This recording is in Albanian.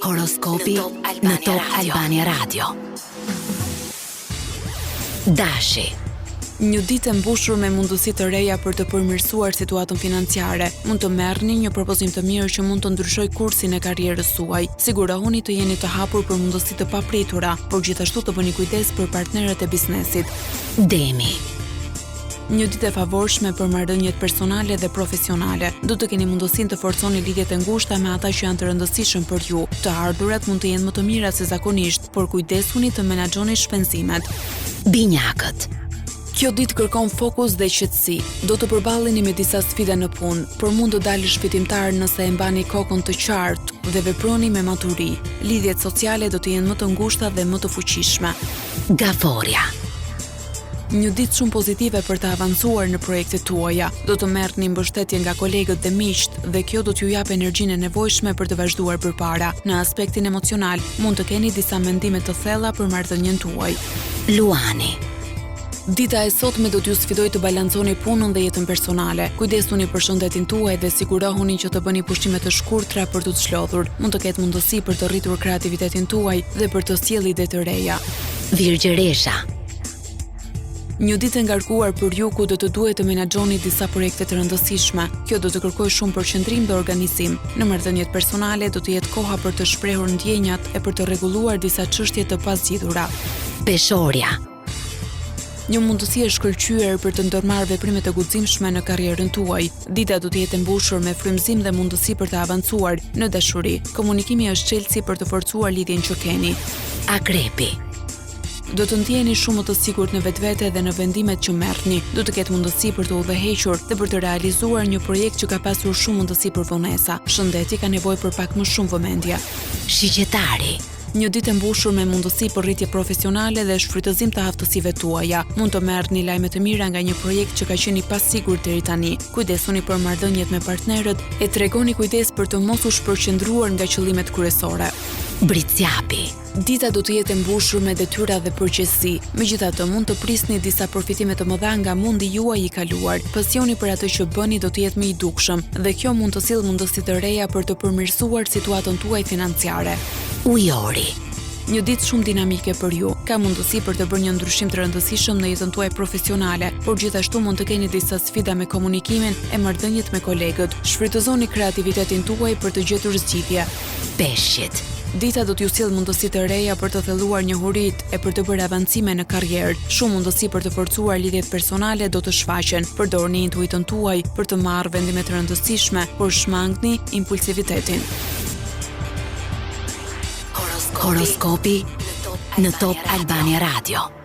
Horoskopi në Top Albania Radio. Dashi. Një ditë e mbushur me mundësi të reja për të përmirësuar situatën financiare. Mund të merrni një propozim të mirë që mund të ndryshojë kursin e karrierës suaj. Sigurohuni të jeni të hapur për mundësi të papritura, por gjithashtu të bëni kujdes për partnerët e biznesit. Demi. Një ditë e favorshme për marrëdhëniet personale dhe profesionale. Do të keni mundësinë të forconi lidhjet e ngushta me ata që janë të rëndësishëm për ju. Të ardhurat mund të jenë më të mira se zakonisht, por kujdesuni të menaxhoni shpenzimet. Binjakët. Kjo ditë kërkon fokus dhe qetësi. Do të përballeni me disa sfida në punë, por mund të dalësh fitimtar nëse e mbani kokën të qartë dhe veproni me maturi. Lidhjet sociale do të jenë më të ngushta dhe më të fuqishme. Gaforja. Një ditë shumë pozitive për të avancuar në projektet tuaja. Do të merrni mbështetje nga kolegët dhe miqtë dhe kjo do t'ju japë energjinë e nevojshme për të vazhduar përpara. Në aspektin emocional, mund të keni disa mendime të thella për marrëdhënien tuaj. Luani. Dita e sotme do t'ju sfidojë të balanconi punën dhe jetën personale. Kujdesuni për shëndetin tuaj dhe sigurohuni që të bëni pushime të shkurtra për t'u çlodhur. Mund të ketë mundësi për të rritur kreativitetin tuaj dhe për të sjellë ide të reja. Virgjëresha. Një ditë e ngarkuar për ju ku do të duhet të menaxhoni disa projekte të rëndësishme. Kjo do të kërkojë shumë përqendrim dhe organizim. Në marrëdhëniet personale do të jetë koha për të shprehur ndjenjat e për të rregulluar disa çështje të pazgjidhura. Peshorja. Një mundësi e shkëlqyer për të ndërmarrë veprime të guximshme në karrierën tuaj. Dita do të jetë e mbushur me frymëzim dhe mundësi për të avancuar në dashuri. Komunikimi është çelësi për të forcuar lidhjen që keni. Akrepi. Do të ndiheni shumë më të sigurt në vetvete dhe në vendimet që merrni. Do të ketë mundësi për të udhëhequr dhe për të realizuar një projekt që ka pasur shumë mundësi për vonesa. Shëndeti ka nevojë për pak më shumë vëmendje. Shigjetari. Një ditë e mbushur me mundësi për rritje profesionale dhe shfrytëzim të aftësive tuaja. Mund të merrni lajme të mira nga një projekt që ka qenë i pasigurt deri tani. Kujdesuni për marrëdhëniet me partnerët e tregoni kujdes për të mos u shpërqendruar nga qëllimet kryesore. Bricjapi. Dita do të jetë e mbushur me detyra dhe përgjegjësi. Megjithatë, mund të prisni disa përfitime të mëdha nga mundi juaj i kaluar. Pasioni për atë që bëni do të jetë më i dukshëm dhe kjo mund të sjellë mundësi të reja për të përmirësuar situatën tuaj financiare. Ujori. Një ditë shumë dinamike për ju. Ka mundësi për të bërë një ndryshim të rëndësishëm në jetën tuaj profesionale, por gjithashtu mund të keni disa sfida me komunikimin e marrëdhëniet me kolegët. Shfrytëzoni kreativitetin tuaj për të gjetur zgjidhje. Peshqit. Dita do t'ju sjellë mundësi të reja për të thelluar njohuritë e për të bërë avancime në karrierë. Shumë mundësi për të forcuar lidhjet personale do të shfaqen. Përdorni intuitën tuaj për të marrë vendime të rëndësishme, por shmangni impulsivitetin. Horoskopi në Top Albania Radio.